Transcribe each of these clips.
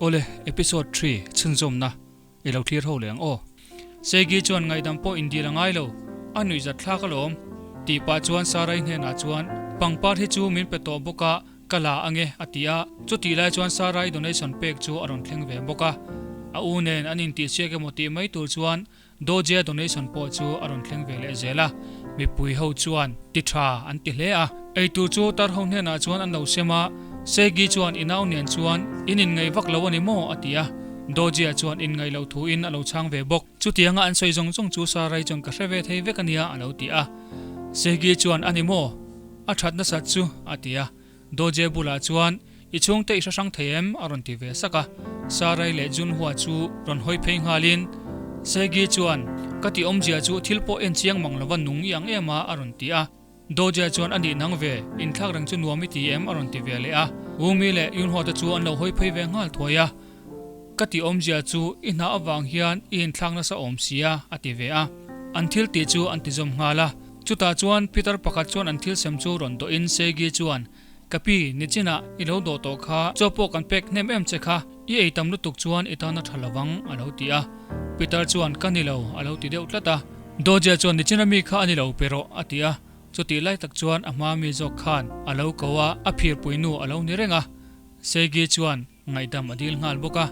Awle, episode thri chhunzawmna i lo thlir ho leh ang aw. Segi chuan ngaihdam pawh indil a ngai lo, a nuihzat thlak alawm. Tih pah chuan Sarai hnenah chuan, Pangpar hi chu min pe tawh bawk a, ka la ange a ti a. Chutih lai chuan Sarai donation pek chu a rawn thleng ve bawk a. A u nen an intihsiak emaw tih mai tur chuan Dawjia donation pawh chu a rawn thleng ve leh zel a, mipui ho chuan ti tha an ti hle a. Eitur chu tar ho hnenah chuan an lo sem a, Segi chuan i nau nen chuan in inngaih vak lo a ni maw? a ti a, Dawjia chuan inngaih loh thuin a lo chhang ve bawk. Chutianga an sawi zawng zawng chu Sarai chuan ka hre ve thei vek a nia a lo ti a. Segi chuan a ni maw? A that nasat chu a ti a. Dawjia bulah chuan i chhungte i hre hrang thei em? a rawn ti ve sak a. Sarai leh Junhua chu rawn hawi phei nghalin Segi chuan ka ti awmzia chu thil pawh en chiang mang lova nung i ang em a a rawn ti a. Dawjia chuan a nih nang ve, inthlak reng chu nuam i ti em? a rawn ti ve leh a. Wumi leh Yunhua te chu an lo hawi phei ve nghal thuai a. Ka ti awmzia chu i hna avang hian i inthlak nasa awm sia a ti ve a. An thil tih chu an ti zawm nghal a. Chutah chuan Peter pakhat chuan an thil sem chu rawn dawhin Segi chuan, Ka pi, nichinah i lo dawh tawh kha, chaw pawh kan pek hnem em che kha, i ei tam lutuk chuan i tan a tha lovang, a lo ti a. Peter chuan, Ka ni lo, a lo ti deuh tlat a. Dawjia chuan, Nichina mi kha a ni lo pe rawh, a ti a. Chutih lai tak chuan a hma mi zawk khan a lo ko a, a phirpui nu a lo ni reng a. Segi chuan ngaihdam a dil nghal bawk a.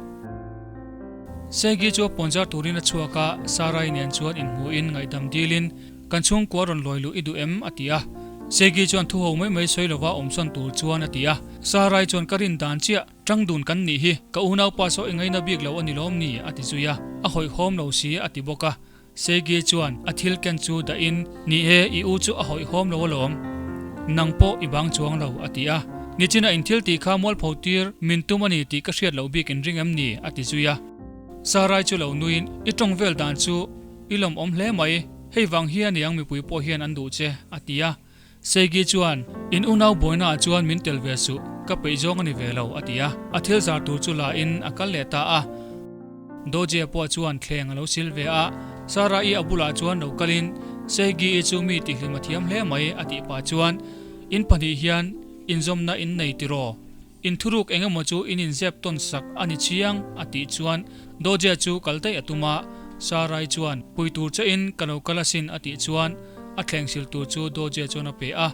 Segi chu a pawnzar turin a chhuak a, Sarai nen chuan inhmuhin ngaihdam dilin, Kan chhungkua rawn lawi luh i duh em? a ti a. Segi chuan thu ho mai mai sawi lova awmsawn tur chuan a ti a. Sarai chuan ka rin dan chiah, tang dun kan nih hi, ka unaupa saw i ngaina bik lo a ni lawm ni? a ti zui a, a hawihhawm lo si a ti bawk a. Segi chuan a thil ken chu dahin, Ni e, i u chu a hawihhawm lo alawm. Nang pawh i bang chuang lo, a ti a. Nichina in thil tih kha mualpho tir min tum a ni tih ka hriat loh bik in ring em ni? a ti zui a. Sarai chu lo nuin, I tawng vel dan chu i lawmawm hle mai, hei vang hian iang mipui pawh hian an duh che, a ti a. Segi chuan, In unau buainaah chuan min tel ve suh, ka peih zawng a ni ve lo, a ti a. A thil zar tur chu la in a kal leh ta a. Dawjia pawh chuan thleng a lo sil ve a. Sarah-i a bulah chuan lo kalin, Segi-i chu mi tihhlim a thiam hle mai, a tih pah chuan, In pahnih hian inzawmna in nei tiraw? In thuruk eng emaw chu in inzep tawn sak a ni chiang, a tih chuan Dawjia chu kal daih a tum a. Sarai chuan, Pui tur che in ka lo kal asin, a tih chuan a thleng sil tur chu Dawjia chuan a pe a.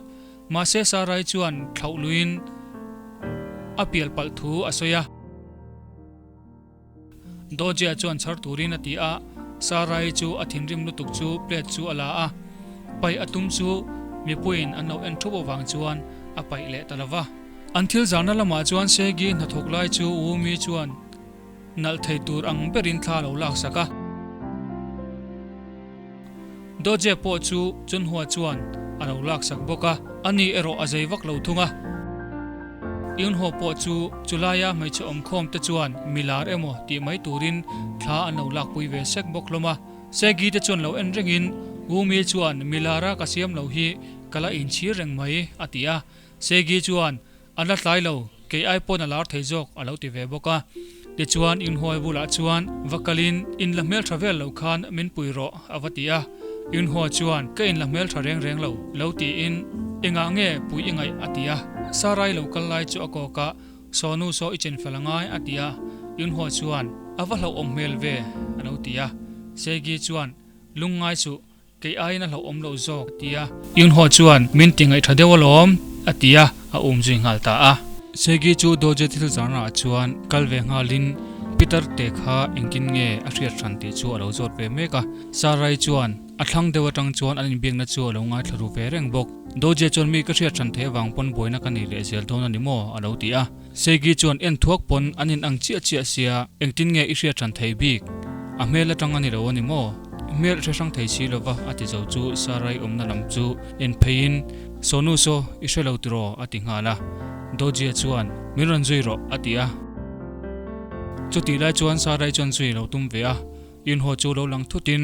Mahse Sarai chuan thlauh luiin a pial palh thu a sawi a. Dawjia chuan chhar turin a ti a, Sarai chu a thinrim lutuk chu plate chu a la a, paih a tum chu mipuiin an lo en thup avang chuan a paih leh ta lo va. An thil zarna lamah chuan Segi hnathawk lai chu Wumi chuan nalh thei tur ang berin thla a lo laksak a. Dawjia pawh chu Chunhua chuan a lo laksak bawk a, ani erawh a zei vak lo thung a. Yunho pawh chu chulaia hmeichhe awmkhawm te chuan mi lar emaw tih mai turin thla an lo lakpui ve sek bawk hlawm a. Segi te chuan lo en rengin Wumi chuan mi lara ka siam lo hi ka la inchhir reng mai a ti a. Segi chuan A la tlai lo, kei ai pawn a lar thei zawk a lo ti ve bawk a. Tichuan Yunhuai bulah chuan va kalin in la hmeltha vel lo khan min pui rawh a va ti a. Yunhua chuan ka in la hmeltha reng reng lo lo tiin engah nge pui i ngaih a ti a. Sarai lo kal lai chu a kawk a, Sawnu saw i chen fel angai a ti a. Yunhua chuan a va hlauhawm hmel ve a lo ti a. Segi chuan lungngai suh Kei aiin a hlauhawm loh zawk, a ti a. Yunho chuan, Min ti ngaih tha deuh alawm, a ti a, a um zui nghal ta a. Segi chu Doje thil zarnaah chuan kal ve nghalin Peter te kha engtin nge a hriat hran tih chu a lo zawt ve mek a. Sarai chuan a thlang deuh atang chuan an inbiakna chu a lo ngaithla ru ve reng bawk. Doje chuan mi ka hriat hran theih avang pawn buaina ka nei leh zel dawn a ni maw? a lo ti a. Segi chuan en thuak pawn an in ang chiah chiah sia, engtin nge i hriat hran thei bik? A hmel atang a ni lo a ni maw? Hmel hre hrang thei si lova a ti zo chu Sarai awmna lam chu en pheiin, Sawnu saw, i hre lo tiraw? a ti nghal a. Dawjia chuan, Min rawn zui rawh, a ti a. Chutih lai chuan Sarai chuan zui a lo tum ve a, Yunho chu lo lang thutin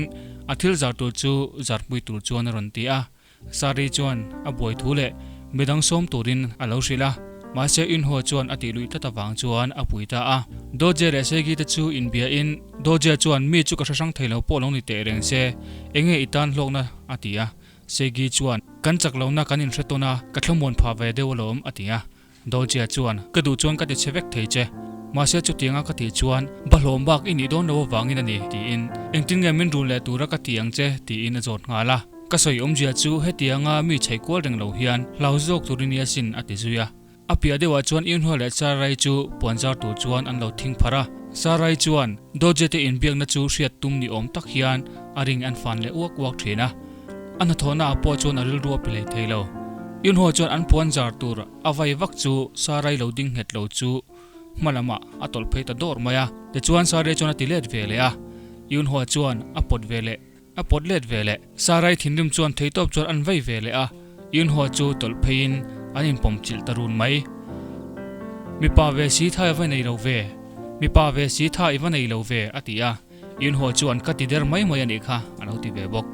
a thil zar tur chu zarpui tur chuan a rawn ti a. Sari chuan a buai thu leh midang sawm turin a lo hrilh a, mahse Yunho chuan a tih luih tlat avang chuan a pui ta a. Doje leh Segi te chu inbiain Doje chuan mi chu ka hre hrang thei lo pawh lo ni teh reng se, enge i tan hlawkna a ti a. Segi chuan kan chak lohna kan inhre tawn a, ka thlamuan phah ve deuh alawm a ti a. Dojia chuan, Ka duh chuan ka ti chhe vek thei che. Mahse chutianga ka tih chuan bahlawm bak i nih dawn lo avangin a ni, tiin engtin nge min run leh tura ka ti ang che tiin a zawt nghal a. Ka sawi awmzia chu hetianga mi chheih kual reng lo hian hlau zawk tur i nia sin a ti zui a. A piah deuhah chuan Inhua leh Sarai chu puan zar tur chuan an lo thing pharh a. Sarai chuan Doje te inbiakna chu hriat tum ni awm tak hian a ring an fan leh uak uak thin a. A hnathawhna ah pawh chuan a rilru a pe hlei thei lo. Inhua chuan an puan zar tur a vai vak chu Sarai lo ding nghet lo chu hma lamah a tawlh phei ta dawr mai a. Tichuan Sarai chuan a ti let ve leh a. Inhua chuan a pawt ve leh. A pawt let ve leh. Sarai thinrim chuan theitawp chuan an vei ve leh a, Yunhua chu tawlh pheiin an inpawm chilh ta run mai. Mipa ve si tha i va nei lo ve, mipa ve si tha i va nei lo ve, a ti a, Yunhua chuan ka ti der mai mai a nih kha, a lo ti ve bawk.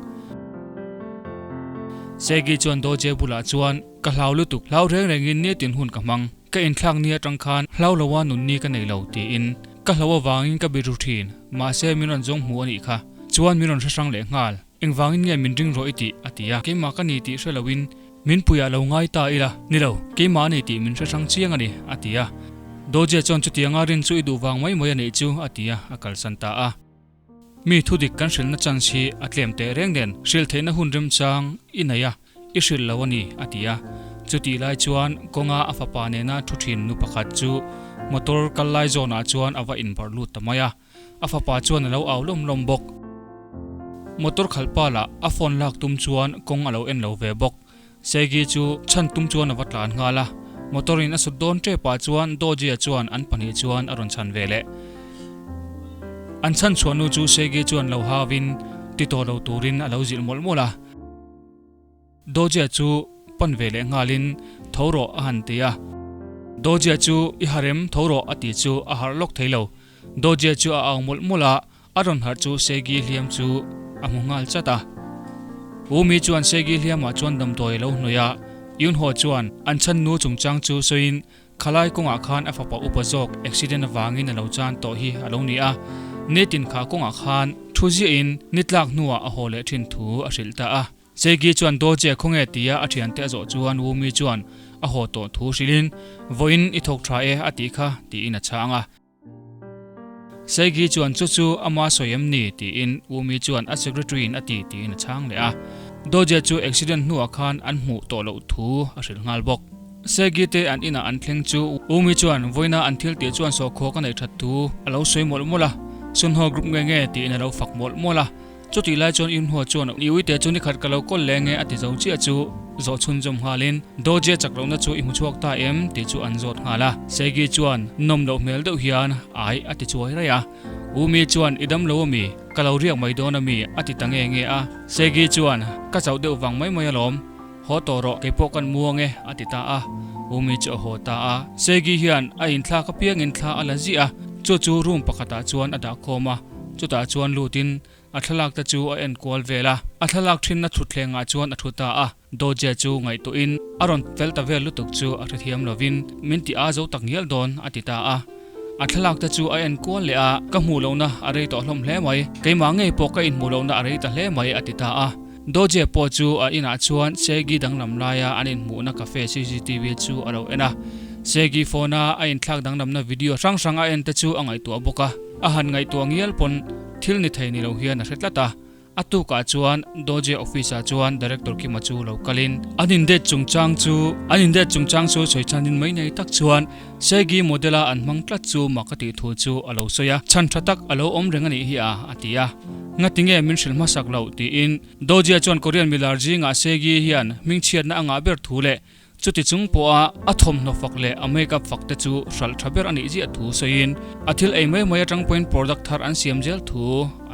Segi chuan Doje bulah chuan, Ka hlau lutuk, hlau reng rengin nitin hun ka hmang. Ka inthlak ni atang khan hlau loa nun ni ka nei lo tiin ka hlo avangin ka biru thin, mahse min rawn zawng hmu a nih kha. Chuan min rawn hre hrang leh nghal. Engvangin nge min ring rawh i tih? a ti a. Keimah ka ni tih hre loin min puiah lo ngai ta ila. Ni lo, keimah a ni tih min hre hrang chiang a ni, a ti a. Doje chuan chutianga rin chu i duh vang mai mai a nih chu, a ti a, a kalsan ta a. Mi thudik kan hrilhna chance hi a tlem teh reng nen hrilh theihna hun remchang i nei a, i hrilh lo a ni, a ti a. Chutih lai chuan kawnga a fapa nena thu thin nu pakhat chu motor kal lai zawnah chuan a va inbarh lut ta mai a, a fapa chuan a lo au lawm lawm bawk. Motor khalh pa lah a phone lak tum chuan kawng a lo en lo ve bawk. Segi chu chhan tum chuan a va tlan nghal a, motor in a sut dawn tep ah chuan Dawjia chuan an pahnih chuan a rawn chhan ve leh. An chhan chhuah nu chu Segi chuan lo hau in ti tawh lo turin a lo zilh mawlh mawlh a. Dawjia chu pan ve leh nghal in tho rawh a han ti a. Dawjia chu i harem tho rawh a ti chu a harh lawk thei lo. Dawjia chu a au mawlh mawlh a, A rawn harh chu Segi hliam chu a hmu nghal chat a. U Mi chuan Segi hliamah chuan damdawi a lo hnawih a, Yunho chuan an chhan nu chungchang chu sawiin khalai kawngah khan a fapa upa zawk accident avangin a lo chan tawh hi a lo ni a, nitin kha kawngah khan thu ziahin ni tlak hnuah a haw leh thin thu a hrilh ta a. Segi chuan Doje khawnge tia a thiante a zawh chuan Wu Mi chuan a haw tawh thu hrilhin vawiin i thawk tha e a tih kha tiin a chhang a. Segi chuan chu chu ama sawi em ni tiin Umi chuan a secretary in a ti tiin a chhang leh a. Doje chu accident hnuah khan an hmuh tawh loh thu a hrilh nghal bawk. Segi te an inah an thleng chu Umi chuan vawiina an thil tih chuan sawhkhawk a neih that thu a lo sawi mawlh mawlh a, Sunho group nge nge tiin a lo fak mawlh mawlh a. Chutih lai chuan Yunhua chuan i uite chu nikhat ka lo kawl leng e a ti zo chiah chu zawh chhunzawm nghalin Doje chak lohna chu i hmu chhuak ta em tih chu an zawt nghal a. Segi chuan nawm loh hmel deuh hian ai a ti chuai raih a. U Mi chuan i dam lo ami? Ka lo riak mai dawn ami? a ti ta nge nge a. Segi chuan ka chauh deuh vang mai mai alawm, haw tawh rawh keipawh kan muang e a ti ta a. U Mi chu a haw ta a. Segi hian a inthlak apiangin thla a la ziah a, chu chu room pakhatah chuan a dah khawm a, chutah chuan lutin A thlalak te chu a en kual vel a, a thlalak thinna thutthlengah chuan a thu ta a. Doje chu ngaihtuahin a rawn fel ta vel lutuk chu a hrethiam lovin min ti a zo tak ngial dawn a ti ta a. A thlalak te chu a en kual leh a, ka hmuh lohna a rei tawh hlawm hle mai, keimah ngei pawh ka inhmuh lohna a rei ta hle mai a ti ta a. Doje pawh chu a inah chuan Segi danglam laia an inhmuhna cafe cctv chu a lo en a. Segi phone a a inthlak danglamna video hrang hrang a en te chu a ngaihtuah bawk a. A han ngaihtuah ngial pawn thil ni thei ni lo hian a hre tlat a. A tukah chuan Doje office ah chuan Director Kima chu lo kalin an indet chungchang chu an indet chungchang chu sawi chhanin mai nei tak chuan Segi model a an hmang tlat chu mak a tih thu chu a lo sawi a, chhan tha tak a lo awm reng a nih hi a, a ti a. Ngatinge min hrilh hmasak loh tiin Doje chuan Korean milar zingah Segi hian hmingchhiatna a ngah ber thu leh Chuti chung pawha a thawmhnaw fak leh a make-up fak te chu hralh tha ber a nih ziah thu sawiin a thil ei mai mai atang pawhin product thar an siam zel thu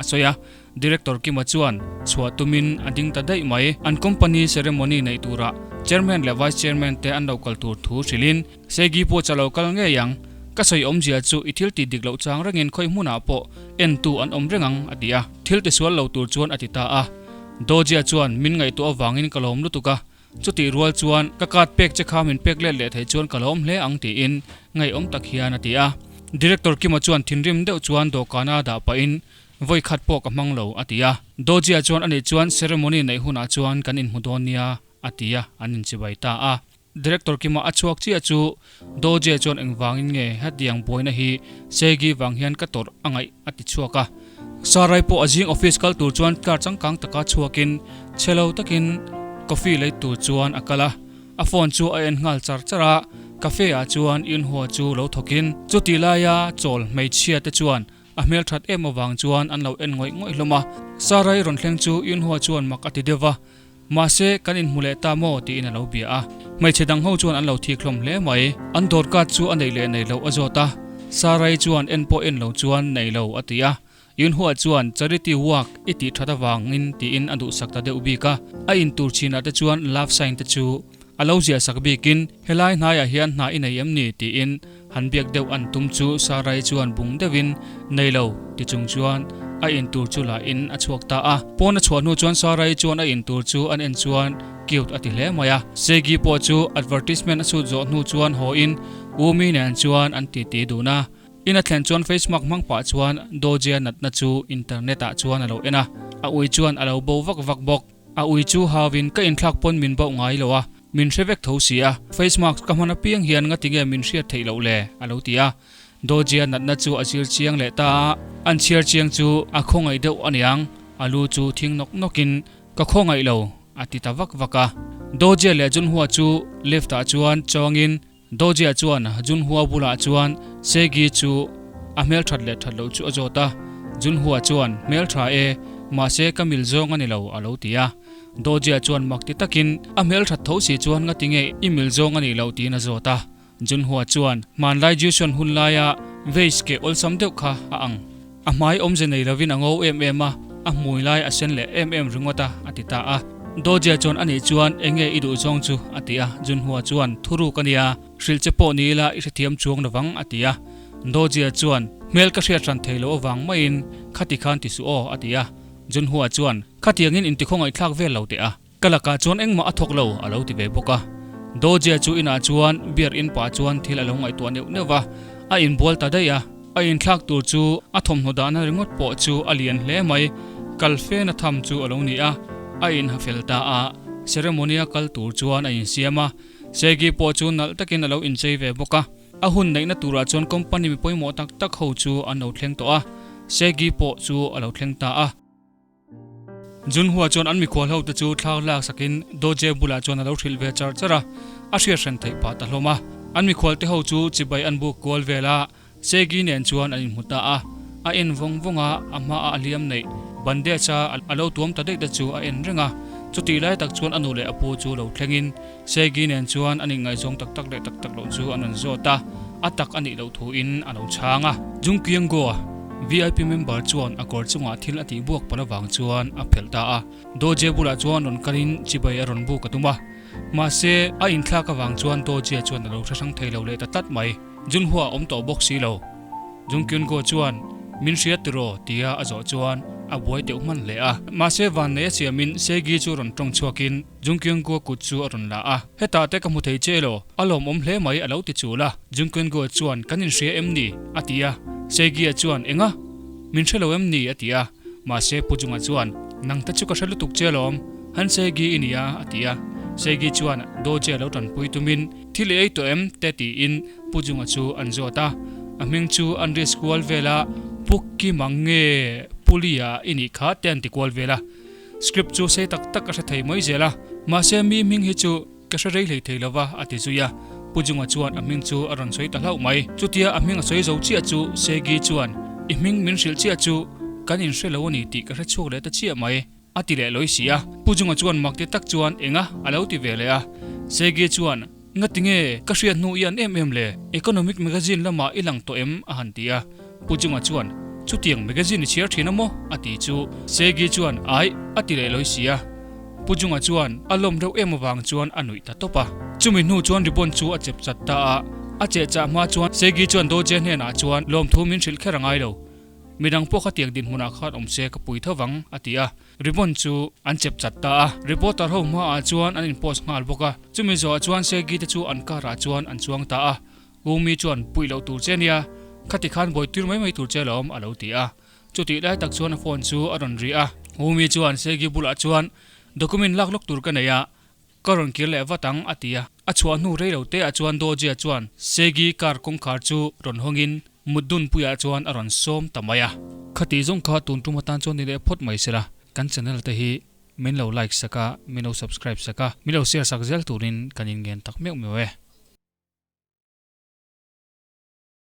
a sawi a. Director Kima chuan chhuah tumin a ding ta daih mai. An company ceremony neih turah Chairman leh Vice Chairman te an lo kal tur thu hrilhin Segi pawh cha lo kal ngei ang. Ka sawi awmzia chu i thil tih dik loh chang rengin khawi hmunah pawh entu an awm reng ang a ti a. Thil tisual lo tur chuan a ti ta a. Dojia chuan min ngaihtuah avangin ka lawm lutuk a. Chutih rual chuan ka card pek che kha min pek let leh theih chuan ka lo awm hle ang tiin ngaihawm tak hian a ti a. Director Kima chuan thinrim deuh chuan dawhkana dah pahin vawi khat pawh ka hmang lo a ti a. Dojia chuan ani chuan ceremony neih hunah chuan kan inhmu dawn nia a ti a, an inchibai ta a. Director Kima a chhuak chiah chu Doje chuan engvangin nge hetiang buaina hi Segi vang hian ka tawrh a ngaih a ti chhuak a. Sarai pawh a zing office kal tur chuan car changkang taka chhuakin chhe lo takin coffee lei tur chuan a kal a. A phone chu a en nghal char char a, cafe ah chuan Yunhua chu lo thawkin chutih laia chawl hmeichhia te chuan a hmelthat em avang chuan an lo en ngawih ngawih hlawm a. Sarai rawn thleng chu Yunhua chuan mak a ti deuh va, Mahse kan inhmu leh ta maw tiin a lo bia a. Hmeichhe dang ho chuan an lo thik hlawm hle mai. An dawr card chu a neih leh nei loh a zawt a, Sarai chuan en pawh en lo chuan nei lo a ti a. Yunhua chuan charity work i tih that avangin tiin a duhsak ta deuh bik a, a in tur chinah te chuan love sign te chu a lo ziahsak bikin helai hnaiah hian hna i nei em ni tiin han biak deuh an tum chu Sarai chuan bung deuhin nei lo ti chung chuan a in tur chu la in a chhuak ta a. Pawn a chhuah hnu chuan Sarai chuan a in tur chu an en chuan cute a ti hle mai a. Segi pawh chu advertisement a chhut zawh hnu chuan haw in Umi nen chuan an titi dun a. In a thlen chuan face mask hmang pah chuan Dojia natna chu internet ah chuan a lo en a, a ui chuan a lo bo vak vak bawk. A ui chu hauin ka inthlak pawn min bauh ngai lo a, min hre vek tho si a, face mask ka hman apiang hian ngatinge min hriat theih loh le? a lo ti a. Dojia natna chu a zir chiang leh ta a, an chhiar chiang chu a khawngaih deuh aniang, a lu chu thing nawk nawkin ka khawngaih lo a ti ta vak vak a. Dojia leh Junhua chu lift ah chuan chuangin Dojia chuan Junhua bulah chuan Segi chu a hmelthat leh that loh chu a zawt a, Junhua chuan hmeltha e, mahse ka mil zawng a ni lo a lo ti a. Dojia chuan mak ti takin a hmelthat tho si chuan ngati nge i mil zawng a nih loh tiin a zawt a. Junhua chuan hmanlai Jiuxuan hun laia vase keh awlsam deuh kha a ang. A hmai awmze nei lovin a ngo em em a, a hmui lai a sen leh em em ringawt a, a ti ta a. Dawjia chuan a nih chuan eng nge i duh zawng chu? a ti a. Junhua chuan, Thuruk a nia, hrilh che pawh ni ila i hrethiam chuang lovang, a ti a. Dawjia chuan, Hmel ka hriat hran thei loh avang maiin khati khan ti suh aw, a ti a. Junhua chuan, Khatiangin intikhawngaihthlak vel lo teh a. Ka lakah chuan engmah a thawk lo, a lo ti ve bawk a. Dawjia chu inah chuan beer in pah chuan thil a lo ngaihtuah neuh neuh va, a inbual ta daih a. A inthlak tur chu a thawmhnaw dahna ringawt pawh chu a lian hle mai, kal fena tham chu a lo ni a, a inha fel ta a. Ceremony a kal tur chuan a insiam a, Segi pawh chu nalh takin a lo inchei ve bawk a. A hun neihna turah chuan company mi pawimawh tak tak ho chu an lo thleng tawh a, Segi pawh chu a lo thleng ta a. Junhua chuan an mikhual ho te chu thlak lak sakin Doje bulah chuan a lo hrilh ve char char a, a hriat hran theih pah ta hlawm a. An mikhual te ho chu chibai an buk kual vel a, Segi nen chuan an inhmu ta a. A en vawng vawng a, a hmaah a hliam neih bandage a a lo tuam ta daih te chu a en reng a. Chutih lai tak chuan a nu leh a pu chu lo thlengin Segi nen chuan an inngaihzawng tak tak leh tak tak loh chu an rawn zawt a, a tak a nih loh thuin a lo chhang a. Jungkyung-goa VIP member chuan a kawr chungah thil a tih buak palh avang chuan a phelh ta a. Doje bulah chuan rawn kalin chibai a rawn buk a tum a. Mahse, a inthlak avang chuan Dojia chuan a lo hre hrang thei lo leh ta tlat mai. Junhua a awm tawh bawk si lo. Jungkyun-go chuan, Min hria tiraw? tia a zawh chuan a buai deuh hman hle a. Mahse, vannei a siamin Segi chu rawn tawng chhuakin Jungkyun-go kut chu a rawn la a. Hetah te ka hmu thei che elaw? A lawmawm hle mai a lo ti chul a. Jungkyun-go chuan, Kan inhria em ni? a ti a. Segi-a chuan, Enga? Min hre lo em ni? a ti a. Mahse, Pu Junga chuan, Nang te chu ka hre lutuk che alawm, Han Segi i nia, a ti a. Segi chuan Doje a lo tanpui tumin, Thil i ei tawh em? te tiin Pu Junga chu an zawt a. A hming chu an risk kual vel a, Pu Kima nge Pu Lia i nih kha te an ti kual vel a. Script chu sei tak tak a hre thei mai zel a, mahse mi hming hi chu ka hre rei hlei thei lo va, a ti zui a. Pu Junga chuan a hming chu a rawn sawi ta hlauh mai. Chutia a hming a sawi zo chiah chu Segi chuan, I hming min hrilh chiah chu kan inhre lo a ni tih ka hre chhuak leh ta chiah mai, a ti leh lawi si a. Pu Junga chuan mak ti tak chuan enga a lo ti ve leh a. Segi chuan, Ngati nge ka hriat hnu i an em em le? Economic magazine lamah i lang tawh em? a han ti a. Pu Junga chuan, Chutiang magazine i chhiar thin a maw? a ti chu. Segi chuan, Aih, a ti leh lawi si a. Pu Junga chuan a lawm reuh em avang chuan a nuih ta tawp a. Chumi hnu chuan ribbon chu a chep chat ta a. A cheh chah hma chuan Segi chuan Doje hnenah chuan lawmthu min hrilh kher a ngai lo. Midang pawh khatiang dinhmunah khan awm se ka pui tho vang, a ti a. Ribbon chu an chep chat ta a. Reporter ho hmaah chuan an in post nghal bawk a. Chumi zawhah chuan Segi te chu an car ah chuan an chuang ta a. Umi chuan puih loh tur che nia, khati khan bawi tir mai mai tur che lawm, a lo ti a. Chutih lai tak chuan a phone chu a rawn ri a. Umi chuan Segi bulah chuan document lak lawk tur ka nei a, ka rawn kir leh vat ang, a ti a. A chhuah hnu rei lo te ah chuan Dawjia chuan Segi car kawngkhar chu rawn hawngin mut dun puiah chuan a rawn sawm ta mai a. Khatih zawng kha tun tum atan chuan ni leh phawt mai sela, kan channel te hi min lo like sak a, min lo subscribe sak a, min lo share sak zel turin kan inngen tak meuh meuh e.